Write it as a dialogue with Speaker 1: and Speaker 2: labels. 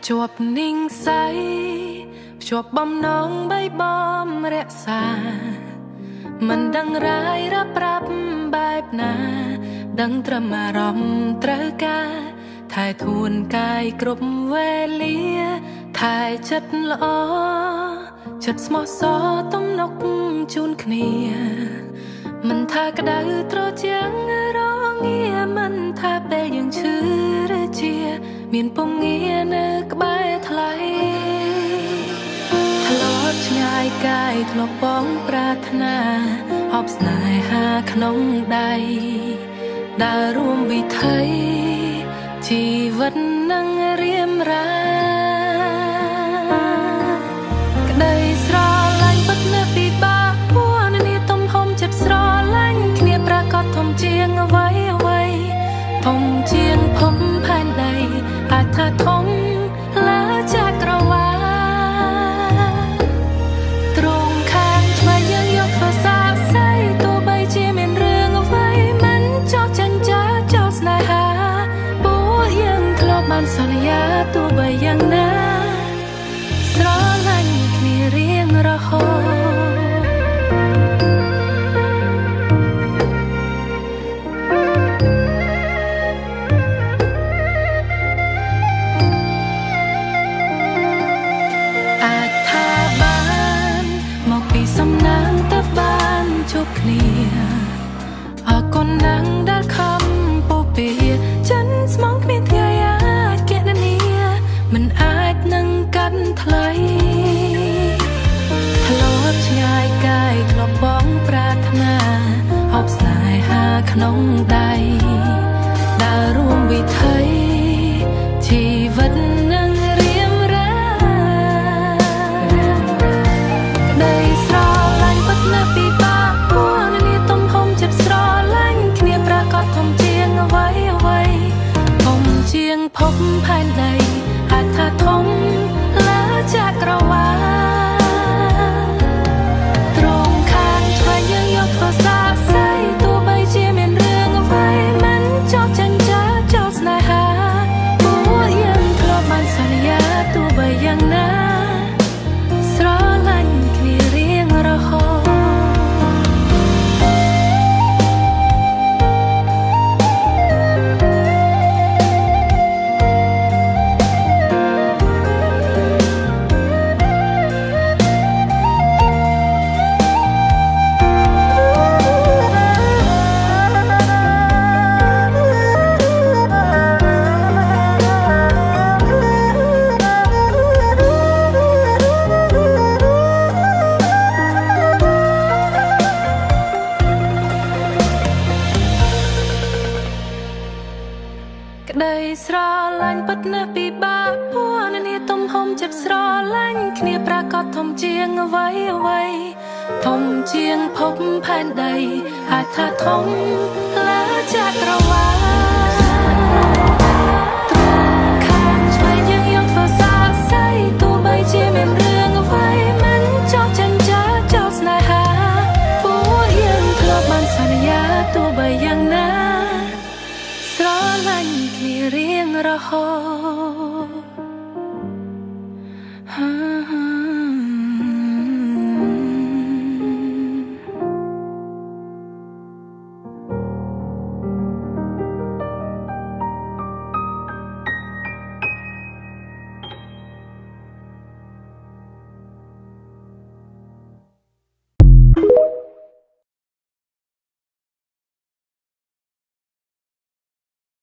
Speaker 1: ភ្ជាប់នឹងស័យភ្ជាប់បំណងបីបំរក្សាមិនដឹងរាយរាប់ប្រាប់បែបណា ដឹងត្រឹមអារម្មណ៍ត្រូវការថែធួនកាយគ្រប់វេលាថែចិត្តល្អចិត្តស្មោះសរទំនុកជូនគ្នា មិនថាក្តៅត្រជាំងរងាមិនថាពេលយើងឈឺឬជា មានពងងារនៅក្បែរថ្លៃធ្លាប់ឆ្ងាយកាយធ្លាប់បងប្រាថ្នាអបស្នេហាក្នុងដៃដើររួមវិថីជីវិតនឹងរៀមរាក្តីស្រឡាញ់ពិតណាស់ពិបាកពួននាទំហំចិត្តស្រឡាញ់គ្នាប្រកាសធំជាងអ្វីអ្វីធំជាងភពផែនដីអាចថាធំលើចក្រវាលត្រង់ខាងឆ្វេងយើងយកធ្វើសាក្សីទោះបីជាមានរឿងអ្វីមិនចោលចាញ់ចាចោលស្នេហាពួកយើងធ្លាប់បានសន្យាទោះបីយ៉ាងណាស្រឡាញ់គ្នារៀងរហូត អាចថាបានមកពីសំណាងតើបានជួបគ្នាអរគុណណាស់ដែលខំពោពីចិនស្មងគ្មានថ្ងៃអាចគណនាមិនអាចនឹងកាត់ថ្លៃធ្លាប់ឆ្ងាយកាយធ្លាប់បងប្រាថ្នាអបស្នេហាក្នុងដៃដើររួមវិថីជីវិតនឹងរៀមរា ក្តីស្រឡាញ់ពិតណាស់ពិបាកពួននាទំហំចិត្តស្រឡាញ់គ្នាប្រកាសធំជាងអ្វីអ្វីធំជាងភពផែនដីអាចថាធំលើចក្រវាលត្រង់ខាងឆ្វេងយើងយកធ្វើសាក្សីទោះបីជាមានរឿងអ្វីមិនចោលចាញ់ចាចោលស្នេហាពួកយើងធ្លាប់បានសន្យាទោះបីយ៉ាងណា ស្រឡាញ់គ្នារៀងរហូត ក្តីស្រឡាញ់ពិតណាស់ពិបាកពួននាទំហំចិត្តស្រឡាញ់គ្នាប្រកាសធំជាងអ្វីអ្វីធំជាងភពផែនដីអាចថាធំលើចក្រវាលត្រង់ខាងឆ្វេងយើងយកធ្វើសាក្សីទោះបីជាមានរឿងអ្វីមិនចោលចាញ់ចាចោលស្នេហាពួកយើងធ្លាប់បានសន្យាទោះបីយ៉ាងណា ស្រឡាញ់គ្នារៀងរហូ